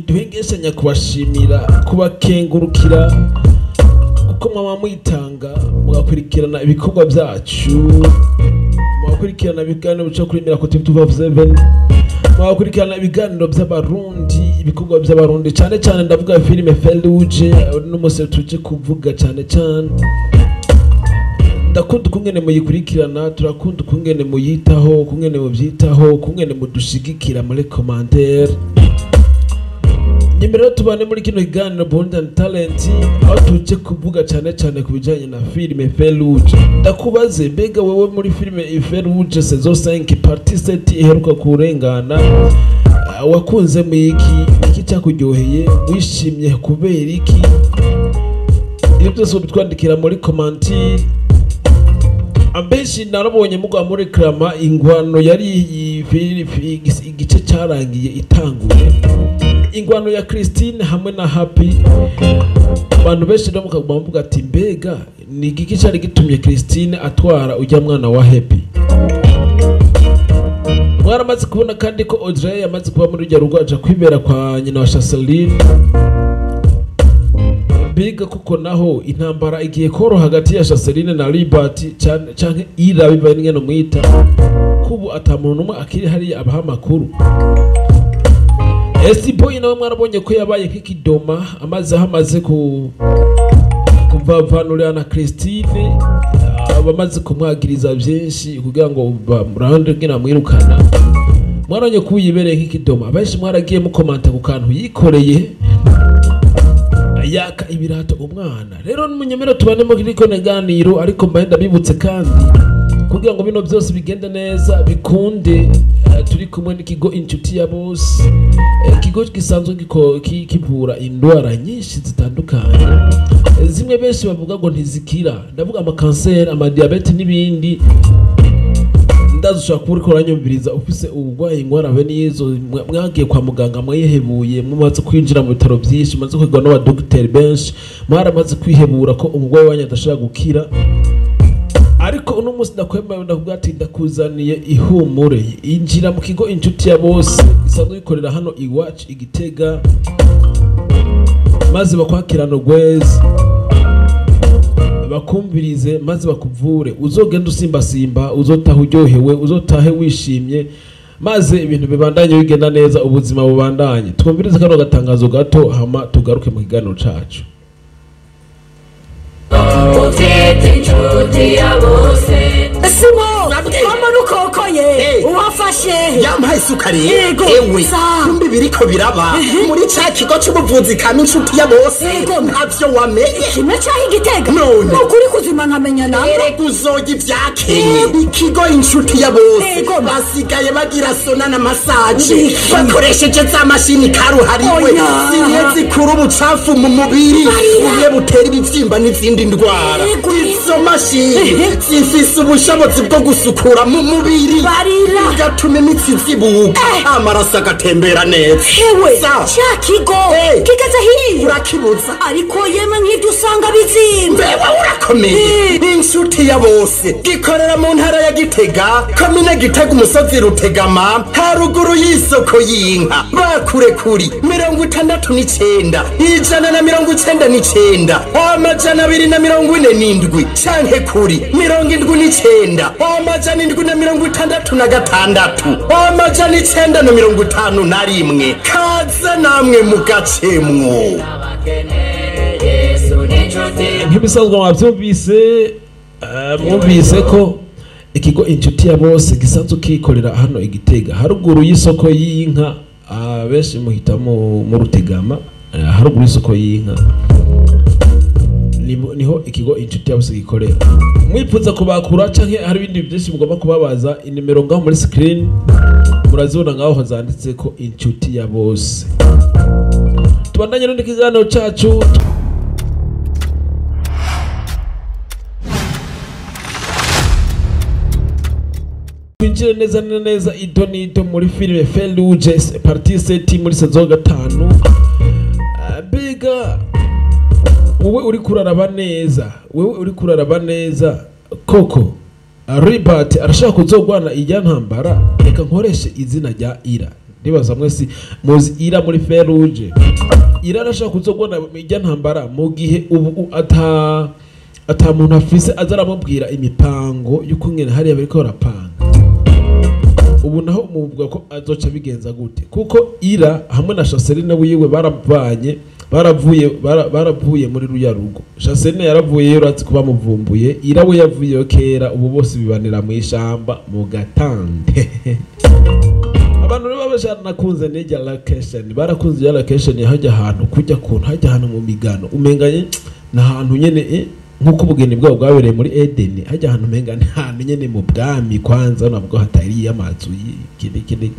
Ntiduhengeshanya kubashimira, kubakengurukira, kuko mwaba mwitanga mugakurikirana ibikorwa byacu, mugakurikirana ibiganiro bica kuri Miracle TV 257, mugakurikirana ibiganiro by'Abarundi, ibikorwa by'Abarundi, cyane cyane ndavuga filime Feruje n'umunsi tuje kuvuga cyane cyane. Ndakunda ukungene muyikurikirana, turakunda ukungene muyitaho, ukungene mubyitaho, ukungene mudushigikira muri commentaire. Nyemerera tubane muri kino kiganiro Burundian Talent, aho tuje kuvuga cyane cyane ku bijanye na filime Feruje. Ndakubaze, mbega wewe muri filime Feruje saison 5 partie 7 iheruka kurengana, wakunze mu iki? Iki cyakuryoheye? Wishimye kubera iki? Ibyo byose ubitwandikira muri commentaire. Abenshi narabonye mugwa muri krama ingwano yari igice cyarangiye itanguye, ingwano ya Christine hamwe na Happy. Abantu benshi rero mukaguma muvuga ati mbega ni igiki cyari gitumye Christine atwara ujya mwana wa Happy? Mwaramaze kubona kandi ko Audrey yamaze kuba muri rujya rugo, aja kwibera kwa nyina wa Chasseline. Mbega kuko naho intambara igiye koroha hagati ya Chasseline na Libert canke Ira, bivaye n'ingene mwita, kubu ata muntu n'umwe akiri hariya abaha amakuru. Esi Boy nawe mwarabonye ko yabaye nk'ikidoma, amaze aho amaze kuvavanurira na Christine, abamaze kumwagiriza byinshi kugira ngo bamurande ngena mwirukana. Mwarabonye ko yibereye nk'ikidoma, abenshi mwaragiye mukomanta ku kantu yikoreye yaka ibirato umwana. Rero n'umunyemero tubane mu kiriko neganiro, ariko mbaye ndabibutse kandi kugira ngo bino byose bigende neza bikunde, turi kumwe n'ikigo Inshuti ya Bose, ikigo gisanzwe kivura indwara nyinshi zitandukanye, zimwe benshi bavuga ngo ntizikira, ndavuga amakanseri, amadiabete n'ibindi. Ndazi ushobora kuba uriko uranyumviriza ufise uburwayi ingwara bene izo, mwagiye kwa muganga mwihebuye, mumaze kwinjira mu bitaro byinshi, mumaze kwigwa n'abadogiteri benshi, mwaramaze kwihebura ko umurwayi wanyu adashobora gukira. Ariko uno munsi ndakwemera, ndakubwira ati ndakuzaniye ihumure. Injira mu kigo Inshuti ya Bose isanzwe ikorera hano iwacu i Gitega, maze bakwakirana urweze, bakumvirize, maze bakuvure. Uzogenda usimbasimba, uzotaha uryohewe, uzotahe wishimye, maze ibintu bibandanye bigenda neza, ubuzima bubandanye. Twumvirize kano gatangazo gato, hama tugaruke mu kiganiro cacu. Simo, mama nukokoye, uwafashe yampaye isukari. Ewe kumbi biriko biraba muri ca kigo c'ubuvuzi kama Inshuti ya Bose, ntavyo wamenye. Kimwe caho Igitega none ukuri kuzima nkamenya nawe. Erega uzoga ivyakenye. Ikigo Inshuti ya Bose basigaye bagira sauna na massage bakoresheje za mashini karuhariwe, zimwe zikura ubucafu mu mubiri, bumwe butera ibivyimba n'izindi ndwara. Izo mashini zifise ubushobozi bwo gusukura mu mubiri, bigatuma imitsi izibuka, amaraso agatembera neza. Hewe, ca kigo kigeze hiyo urakibuza. Ariko yemwe nk'ibyo usanga bizimba. Mbewe urakomeye. Inshuti ya Bose gikorera mu ntara ya Gitega, komine Gitega, umusozi Rutegama, haruguru y'isoko y'inka. Bakure kuri 69 199 247 canke kuri 79 766 951. Kaze namwe mugacemwo. Nk'ibisanzwe mwavyumvise, mwumvise ko ikigo Inshuti ya Bose gisanzwe kikorera hano i Gitega, haruguru y'isoko y'inka, benshi muhita mu Rutegama, haruguru y'isoko y'inka niho ikigo Inshuti ya Bose gikorera. Mwifuza kubakura canke hari ibindi byinshi mugomba kubabaza, inimero ngaho muri screen murazibona ngaho zanditse ko Inshuti ya Bose. Tubandanye n'indi kiganiro cacu. Twinjire neza na neza ito n'ito muri filime Feruje partie 7 muri saison 5. Mbega wowe uri kuraraba neza, wewe uri kuraraba neza koko, Ribert arashaka kuzogwana ijya ntambara. Reka nkoreshe izina rya Ira. Ndibaza mwese muzi Ira muri Feruje. Ira arashaka kuzogwana ijya ntambara mu gihe ubu ata muntu afise azaramubwira imipango y'ukungene hariya bariko barapanga. Ubu naho muvuga ko azoca bigenza gute? Kuko Ira hamwe na Chaseline wiwe baravanye, baravuye muri ruya rugo. Chaseline yaravuye uratse kuba muvumbuye, Ira we yavuyeyo kera, ubu bose bibanira mu ishamba mu gatande. Abantu rero babashanakunze n'ijya location, barakunze ya location hajya ahantu kujya kuntu hajya ahantu mu migano umenganye na hantu nyene nkuko ubugeni bwabo bwabereye muri Eden, hajya ahantu umenga ni ahantu nyene mu bwami kwanza nabwo hatari amazu y'ikindi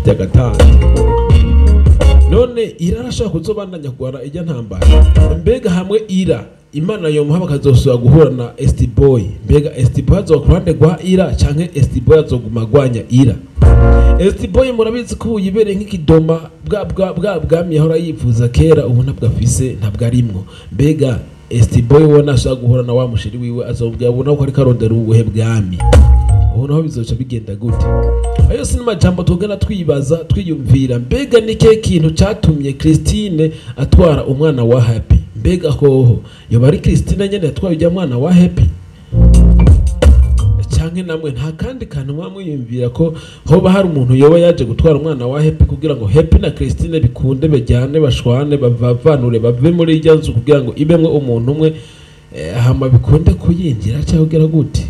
by'agatande. None Ira arashaka kuzobandanya kugwana ijya ntambara. Mbega hamwe Ira Imana yomuha bakazosubira guhura na Estiboy, mbega Estiboy azoba ku ruhande rwa Ira canke Estiboy azoguma agwanya Ira? Estiboy murabizi ko yibereye nk'ikidoma bwa bwami yahora yifuza kera, ubu ntabwo afise, ntabwo arimwo. Mbega Estiboy we nashaka guhura na wa mushiri wiwe azobwira ubona ko ariko arondera ubuhe bwami? Ubu naho bizoca bigenda gute? Ayo si n'amajambo tugenda twibaza twiyumvira. Mbega ni kihe kintu catumye Christine atwara umwana wa Happy? Mbega hoho yoba ari Christine nyene yatwaye ujya mwana wa Happy? Canke namwe nta kandi kantu muba mwiyumvira ko hoba hari umuntu yoba yaje gutwara umwana wa Happy kugira ngo Happy na Christine bikunde bajyane bashwane bavanure bave muri irya nzu kugira ngo ibemwe umuntu umwe, hama bikunde kuyinjira cyangwa kugira gute?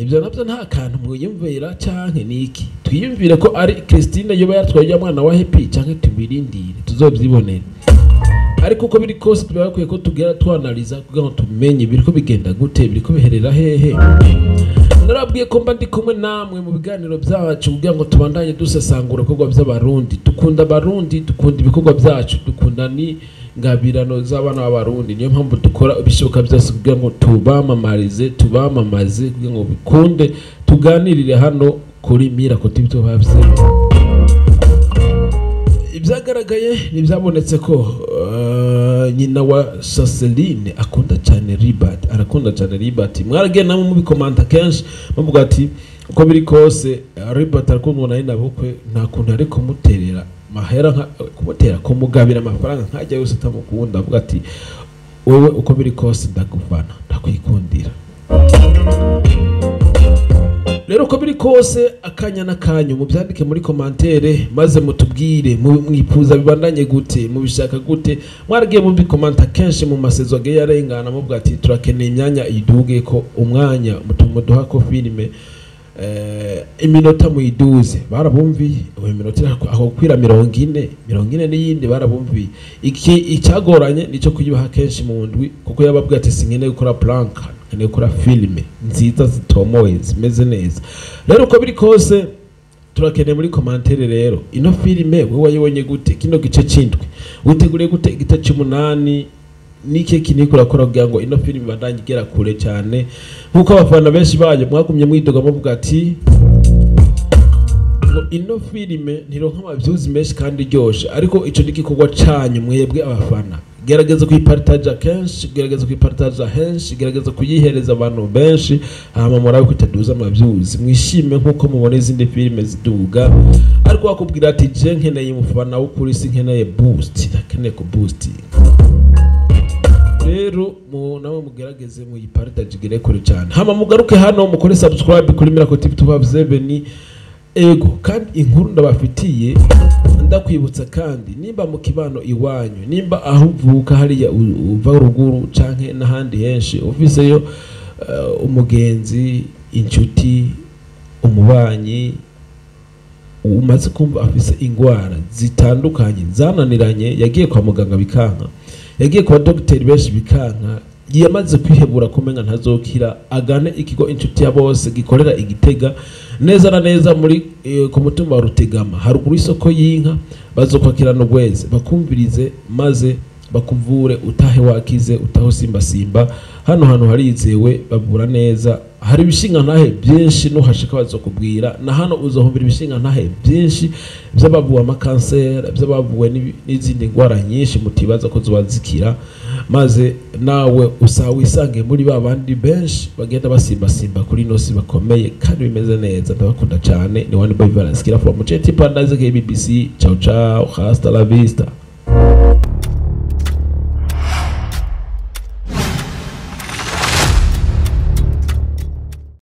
Ibyo nabyo nta kantu mwiyumvira canke niki? Twiyumvire ko ari Christine yoba yatwaye ujya mwana wa Happy canke tubirindire tuzovyibonere. Ariko uko biri kose tubakwiye ko tugera twanaliza kugira ngo tumenye biriko bigenda gute, biriko biherera hehe. Narabwiye ko mba ndi kumwe namwe mu biganiro byacu kugira ngo tubandanye dusesangura ibikorwa by'Abarundi. Dukunda Abarundi, dukunda ibikorwa byacu, dukunda ni ngabirano z'abana b'Abarundi. Niyo mpamvu dukora ibishoboka byose kugira ngo tubamamarize, tubamamaze kugira ngo bikunde tuganirire hano kuri Miracle TV 257. Ibyagaragaye nibyabonetse ko nyina wa Chaseline akunda cyane Ribat, arakunda cyane Ribat. Mwaragiye namwe mubikomanta kenshi muvuga ati uko biri kose Ribat arakundwa na nyina bukwe, nta kuntu ari kumuterera mahera nka kumutera kumugabira amafaranga nkajya yose atamukunda, avuga ati wewe uko biri kose ndagufana ndakwikundira. Rero uko biri kose akanya n'akanyu mubyandike muri commentaire maze mutubwire mwifuza bibandanye gute, mubishaka gute. Mwaragiye mubikomanta kenshi mu masezo agiye arengana muvuga ati turakeneye imyanya iduge ko umwanya mutumuduha ko filime iminota muyiduze. Barabumviye ubu iminota aho kwira 40 n'iyindi barabumviye. Iki icyagoranye nico kuyibaha kenshi mu ndwi kuko yababwiye ati sinkeneye gukora plank, nkeneye gukora filime nziza zitomoye zimeze neza. Rero uko biri kose turakeneye muri commentaire rero ino filime wewe wayibonye gute, kino gice cindwi witeguriye gute igice c'umunani, nike kiniko urakora kugira ngo ino filime ibandanye igera kure cyane nkuko abafana benshi bayo mwagumye mwidoga muvuga ati ngo ino filime ntironka amavyuzi menshi kandi iryoshe. Ariko ico ni igikorwa canyu mwebwe abafana, gerageza kuyipartaja kenshi, gerageza kuyipartaja henshi, gerageza kuyihereza abantu benshi, hama murabe kwitaduza amavyuzi mwishime nkuko mubona izindi filime ziduga. Ariko wakubwira ati je nkeneye umufana w'ukuri, sinkeneye boost, ntakeneye ku boost. Rero nawe mugerageze muyipartage igere kure cyane, hama mugaruke hano mukore subscribe kuri Miracle TV 257. Ego kandi inkuru ndabafitiye ndakwibutsa kandi nimba mu kibano iwanyu, nimba aho uvuka hariya uva ruguru canke n'ahandi henshi ufiseyo umugenzi, inshuti, umubanyi umaze kumva afise ingwara zitandukanye zananiranye, yagiye kwa muganga bikanka, yagiye kwa dogiteri benshi bikanka, yamaze kwihebura kumenga ntazokira, agane ikigo Inshuti ya Bose gikorera Igitega neza na neza muri ku mutumba wa Rutegama haruguru y'isoko y'inka, bazokwakirana urweze bakumvirize maze Bakuvure utahe wakize, utahe usimbasimba. Hano hantu harizewe, bavura neza. Hari ibishinga ntahe byinshi, nuhashika bazokubwira. Na hano uzohumbira ibishinga ntahe byinshi by'abavuwe amakanseri, by'abavuwe n'izindi ndwara nyinshi mutibaza ko zoba zikira, maze nawe usa wisange muri ba bandi benshi bagenda basimbasimba kuri ino si bakomeye kandi bimeze neza. Ndabakunda cyane. Ni One Boy Valence Kira from Chet Paradise KBBC. Ciao ciao, hasta la vista.